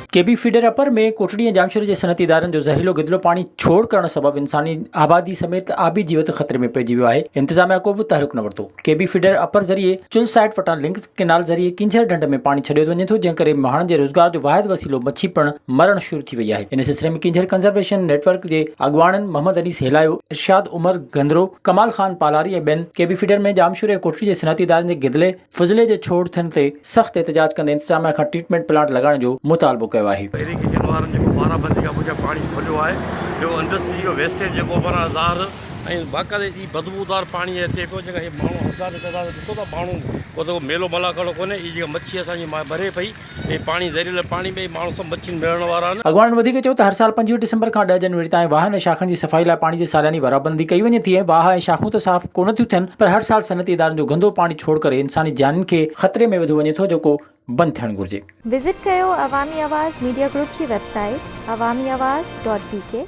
K B feeder upper ۾ Kotri ۽ ڄامشوري جي صنعتي ادارن جو زهريلو گدلو پاڻي ڇوڙ ڪرڻ سبب انساني آبادي سميت آبي جيوت خطري ۾ پئجي ويو آهي، انتظاميا ڪو به تحرڪ نه ورتو. ڪي بي فيڊر اپر ذريعي چل سائيٽ وٽان لنڪ ڪئنال ذريعي ڪينجهر ڍنڍ ۾ پاڻي ڇڏيو وڃي ٿو جنهن ڪري مهاڻن جي روزگار جو واحد وسيلو مڇي پڻ مرڻ شروع ٿي وئي آهي. ان سلسلي ۾ ڪينجهر ڪنزرويشن نيٽ ورڪ جي اڳواڻن محمد انيس هيلايو، ارشاد عمر گندرو، ڪمال خان پالاري ۽ ٻين ڪي بي فيڊر ۾ ڄامشوري ۽ ڪوٽڙي جي صنعتي ادارن جي گدلي فضلي جي ڇوڙ ٿيڻ تي سخت احتجاج ڪندي انتظاميا کان ٽريٽمينٽ پلانٽ لڳائڻ جو مطالبو ڪيو آهي. ايريگيشن وارن جيڪو وارا بندي کان پٺيان پاڻي کوليو آهي اهو انڊسٽري جو ويسٽيج جيڪو معنيٰ زهر ۽ باقاعدي ايڏي بدبودار پاڻي اچي پيو جيڪا هي ماڻهو هزارين تعداد ۾ ڏسو ٿا ماڻهو ڪو ته ڪو ميلو ملاکڙو ڪونهي هي جيڪا مڇي اسان جي مري پئي هي پاڻي زهريلو پاڻي ٻئي ماڻهو سڀ مڇين ملڻ وارا آهن. اڳواڻن وڌيڪ چيو ته هر سال 25 ڊسمبر کان 10 جنوري تائين واهن ۽ شاخن جي صفائي لاء پاڻي جي سالياني ورابندي ڪئي وڃي ٿي ۽ واهه ۽ شاخون ته صاف ڪونه ٿيون ٿين پر هر سال صنعتي ادارن جو گندو پاڻي ڇوڙ ڪري انساني جانين کي خطري ۾ وڌو وڃي ٿو جيڪو بند ٿيڻ گهرجي. وزٽ ڪيو عوامي آواز ميڊيا گروپ جي website Awami Awaz dot B K.